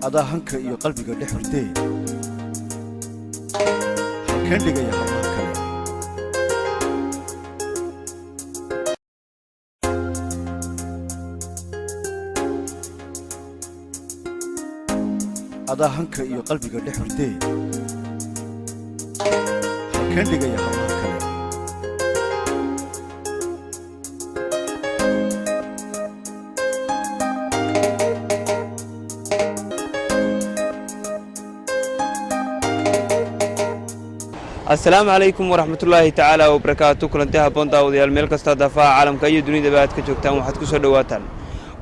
Adaa hanka iyo qalbiga dhex hurdee, halkeen dhigaya hablaha kale? Adaa hanka iyo qalbiga dhex hurdee, halkeen dhigaya hablaha kale? Asalaamu calaykum waraxmatullaahi tacaala wabarakaatu. Kulanti habboon, daawadayaal, meel kasta daafaha caalamka iyo dunidaba aad ka joogtaan, waxaad ku soo dhowaataan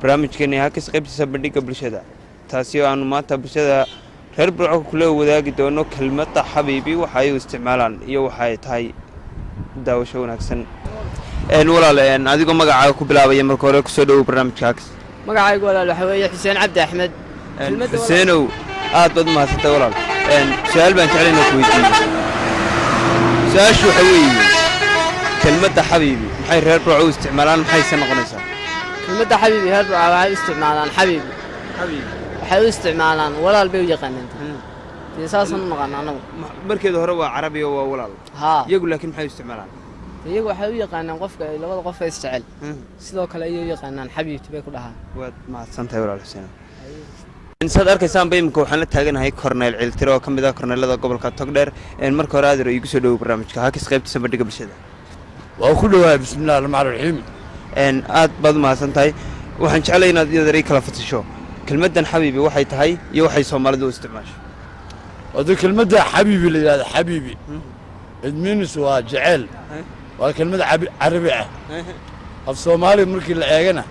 barnaamijkeeni Hakis, qaybtiisa bandhigga bulshada, taasi oo aanu maanta bulshada reer Burco kula wadaagi doono kelmadda xabiibi, waxa ay u isticmaalaan iyo waxa ay tahay. Daawasho wanaagsan. Walaal, adigoo magacaaga ku bilaabaya, marka hore kusoo dhowow barnaamijka Hakis. Magacaygu, walaal, waxa weeye Xuseen Cabdi Axmed. Xuseenow, aad baad umahadsantay, walaal. Su-aal baan jeclay inaan ku weydiiyo. Su-aashu waxa weeye: kelmadda xabiibi maxay reer Burco u isticmaalaan, maxayse noqonaysaa? Kelmadda xabiibi reer Burca waxay u isticmaalaan, xabiibi waxay u isticmaalaan walaal bay u yaqaaneen. Dee saasaan u naqaana annagu. Markeeda hore waa carabi oo waa walaal. Haa. Iyagu laakiin maxay u isticmaalaan? Iyagu waxay u yaqaanaan qofka labada qof ee isjecel, sidoo kale ayay u yaqaanaan, xabiibti bay ku dhahaan. Waad mahadsantahay, walaal Xuseen. Saad arkaysaanba, imika waxaan la taaganahay Korneyl Ciltire oo ka mid ah korneylada gobolka Togdheer. Marka hore, adeer, iigu soo dhowow barnaamijka Hakis, qaybtiisa bandhigga bulshada. Waa ku dhawaay. Bismillahi raxmaan raxiim. Aad baad umahadsan tahay. Waxaan jeclay inaad iyadar ii kala fatisho kelmaddan xabiibi waxay tahay iyo waxay soomaalidu u isticmaasho. Wada kelmadda xabiibi la yidhahda, xabiibi it means waa jeceel, waa kelmad carabi ah. Af Soomaaliga markii la eegana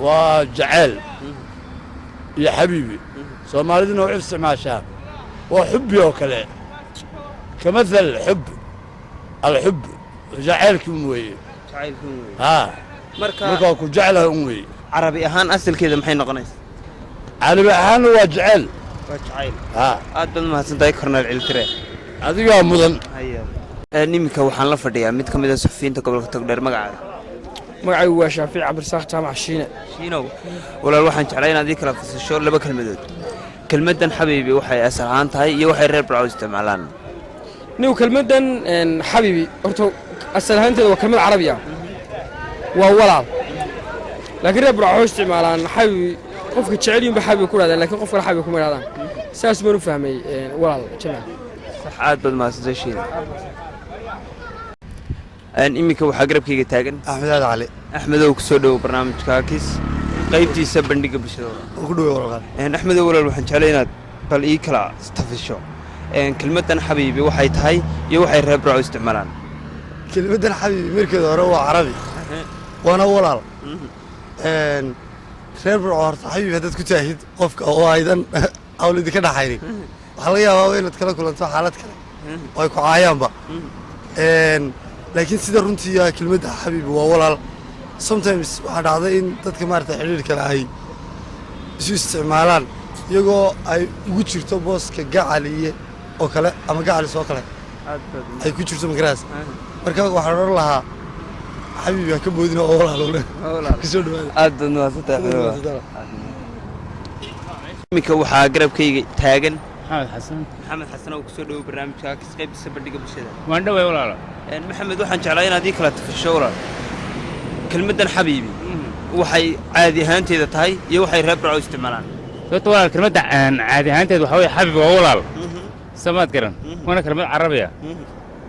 waa jeceel iyo xabiibi. Soomaaliduna waxay isticmaashaa waa xubbi oo kale, kamathal xub, alxub, jaceylkii un weeye. Haa. Marka marka waa ku jeclahay un weeye. Carabi ahaan asalkeeda maxay noqonaysaa? Carabi ahaanna waa jeceyl. Waa jacayl. Haa. Aad baad umahadsan tahay, Korneel Ciltire. Adigaa mudan. Iminka waxaan la fadhiyaa mid ka mid a suxufiyiinta gobolka Togdheer. Magacaaga? Magacaygu waa Shaafici Cabdirasaaq Jaamac Shiine. Shiinow, walaal, waxaan jeclaa inaad ii kala fasasho laba kelmadood: kelmaddan xabiibi waxay asal ahaan tahay iyo waxay reer Burco isticmaalaan. Nigu kelmaddan xabiibi horta asal ahaanteeda waa kelmad carabi ah, waa walaal, laakiin reer Burco waxay isticmaalaan xabiibi qofka jecel yihin ba xabiibi ku dhahdaan, laakiin qof kale xabiibi kuma idhahdaan. Saas baan u fahmay, walaal Jamaal. Sax, aad baad mahadsantahay, Shiine. Iminka waxaa garabkayga taagan Axmed Aad Cali. Axmedow, kusoo dhowow barnaamijka Hakis, qaybtiisa bandhigga bulshada. Oo ku dhawey, walaalkaan. Axmedow, walaal, waxaan jeclay inaad bal ii kala tafisho kelmaddan xabiibi waxay tahay iyo waxay reer Burco isticmaalaan. Kelmaddan xabiibi markeeda hore waa carabi, waana walaal. Reer Burco horta xabiibi haddaad ku taahid qofka oo aydan hawl idinka dhaxaynin, waxaa laga yaabaa inaad kala kulanto xaalad kale oo ay ku caayaanba. Laakiin sida runtii ah, kelmadda xabiibi waa walaal. Sometimes waxaa dhacda in dadka maarata xidhiir kale ay isu isticmaalaan iyagoo ay ugu jirto booska gacaliye oo kale ama gacalis oo kale ay ku jirto magaraas. Marka waxaan odhan lahaa, xabiibi ha ka boodina oo walaal kusoo dhawaada. Aad baad mahadsantahay, Axmedow. Iminka waxaa garabkayga taagan Maxamed Xasan. Maxamed Xasan oo kusoo dhowow barnaamijka Hakis, qaybtiisa bandhigga bulshada. Waan dhaway, walaalo. Maxamed, waxaan jeclaa inaad ii kala tafisho, walaal, kelmaddan xabiibi waxay caadi ahaanteeda tahay iyo waxay reer Burco isticmaalaan. Sababta, walaal, kelmadda caadi ahaanteed waxaa weye xabib waa walaal, samaad garan, waana kelmad carabiya,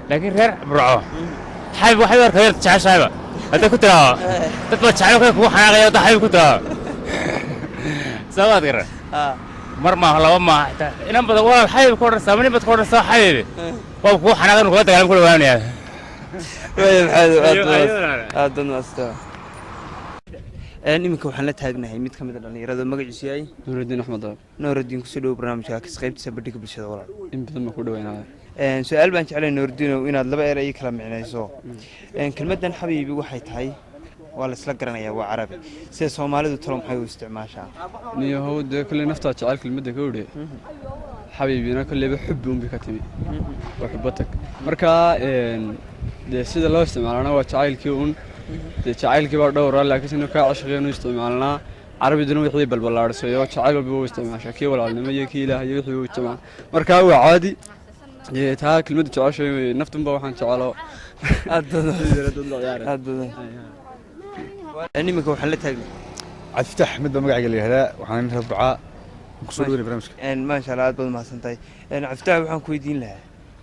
laakiin reer Burco xabib waxay u arkayaan jeceshahayba. Hadday ku tiraahdo dad baa jecel kale kugu xanaaqaya hadda xabib ku tiraahdo, samaad garan. Mar maaha, laba maaha, xitaa inan badan walaal xabib ka odhan sama nin baad ka odhan sama xabibi waa kugu xanaaqay, kula dagaalam ku dhawaanaya. Waaya, Maxamed, aad Ayo, ayo, walaal. Aad baad mahadsantahay. Iminka waxaan la taagnahay mid ka mid a dhallinyarada, magaciisu yahay Nuurudiin Axmed Daab. Nuurudiin, kusoo dhowo barnaamijka Hakis, qaybtiisa bandhigga bulshada, walaal. In badan baan ku dhaweynaya. Su-aal baan jeclay, Nuurudiinow, inaad laba erey ii kala micnayso. Kelmaddan xabiibi waxay tahay waa la isla garanayaa, waa carabi. Sida soomaalidu talo maxay u isticmaashaa? Niyahow, dee kolley naftaa jecel kelmadda ka odhe, xabiibina kolleyba xubbi unbay ka timi, waa xubbo tag. Marka dee sida loo isticmaalana waa jacaylkii un, dee jacaylkii baa dhowra, laakiin sinu kaa cashaqeenu isticmaalnaa. Carabiduna wixii balballaadhisay oo jacayl walba u isticmaashaa, kii walaalnimo iyo kii ilaah iyo wixii u isticmaala. Marka waa caadi. Dee taa kelmadda jeceshay wey, naftunba waxaan jecelo. Aad aad badan. Iminka waxaan la taagnay Cabdifatax Axmed baa magacayga la yihahdaa, waxaan reer Burcaa kusoo dhaweynay barnaamijka. Maasha Allah, aad baad mahadsan tahay, Cabdifatax. Waxaan ku weydiin lahaa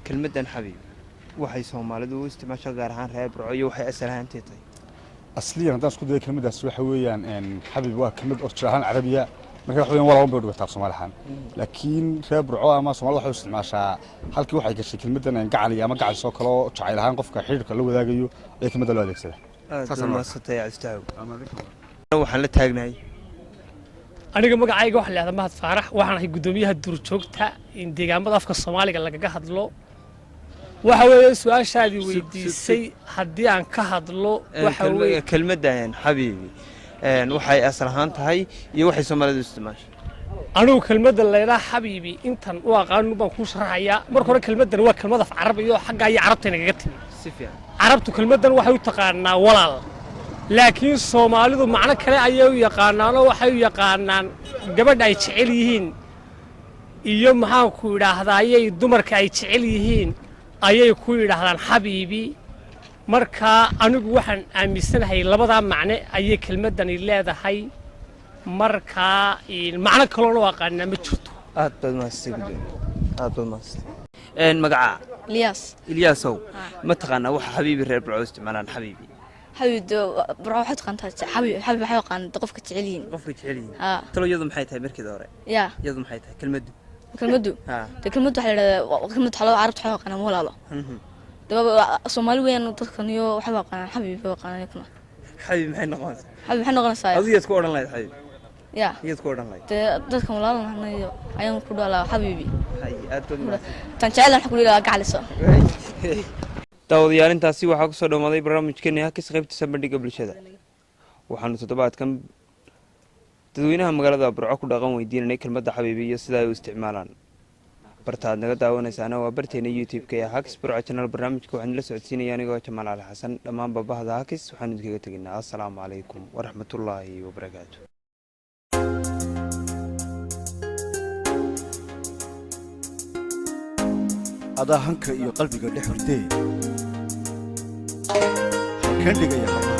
kelmaddan xabiib waxay Soomaalidu u isticmaashaa, gaar ahaan reer Burco, iyo waxay asal ahaanteed tahay. Asliyan haddaan isku dayo kelmaddaas, waxa weeyaan xabib waa kelmad orjir ahaan Carabiya. Marka waxa weeyaan walaal bay u dhigataa Soomaali ahaan, laakiin reer Burco ama Soomaalida waxay u isticmaashaa halkii waxay gashay kelmaddan gacal iyo ama gacal soo kale oo jacayl ahaan qofka xidhiidhka la wadaagayo ayaa kelmadda loo adeegsadaa. Aad baad mahadsan tahay, Cabdifatax. Waxaan la taagnahay Aniga magacayga waxa la yidhahdaa Mahad Faarax. Waxaan ahay guddoomiyaha duurjoogta in deegaamada afka Soomaaliga lagaga hadlo. Waxa weeye su-aashaadii weydiisay haddii aan ka hadlo, waxa weeye kelmaddan xabiibi waxay asal ahaan tahay iyo waxay Soomaalidu isticmaashay. Anigu kelmadda laydhaa xabiibi intan u aqaanu baan kuu sharaxayaa. Marka hore kelmaddan waa kelmad af Carabi oo xaggaa iyo Carabta inagaga timi. Si fiican. Carabtu kelmaddan waxay u taqaanaa walaal, laakiin Soomaalidu macno kale ayay u yaqaanaanoo waxay u yaqaanaan gabadha ay jecel yihiin iyo maxaanku idhaahdaa ayay dumarka ay jecel yihiin ayay ku yidhaahdaan xabiibi. Marka anigu waxaan aaminsanahay labadaa macne ayay kelmaddani leedahay. Markaa macno kaloona u aqaanaa ma jirto. Aad baad mahadsantay, gudoomiye, aad baad mahadsantay. Magacaa? Ilyas. Ilyaasow, ma taqaanaa waxa xabiibi reer Burco isticmaalaan, xabiibi? Xabiib Burco waxay taqaantaa xabiib. Xabiib waxay yaqaanaa qofka jecel yihiin. Qofka jecel yihiin. Haa. Talo iyadu maxay tahay markeeda hore? Ya. Iyadu maxay tahay kelmaddu? Kelmaddu? Haa. Dee kelmaddu waxaa la yidhahdaa kelmad waxaa loo Carabta waxay yaqaanaa walaalo. Daba Soomaali weeyaan dadkan iyo waxay yaqaanaan xabiib bay yaqaanaan iyakuna. Xabiib maxay noqonaysaa? Xabiib maxay noqonaysaa? Adigu yaad ku odhan lahayd xabiib? Ya. Yaad ku odhan lahayd? Dee dadkan walaalo nahnayo ayaan ku dhalaa xabiibi. Hay, aad baad mahadsan. Tan jecel waxaan ku leeyahay gacaliso. Daawadayaal, intaasi waxaa kusoo dhamaaday barnaamijkeeni Hakis qaybtiisa bandhiga bulshada. Waxaanu toddobaadkan dadweynaha magaalada Burco ku dhaqan weydiinanay kelmadda xabiibi iyo sida ay u isticmaalaan. Barta aad naga daawanaysaana waa barteena YouTube-ka ee Hakis Burco Channel. Barnaamijka waxaan la socodsiinaya anigoo Jamaal Cali Xasan. Dhammaan babahda Hakis waxaan idinkaga tegaynaa assalaamu calaykum waraxmatullaahi wabarakaatu. Adaa hanka iyo qalbiga dhex hurdee, halkeen dhigaya hablaha.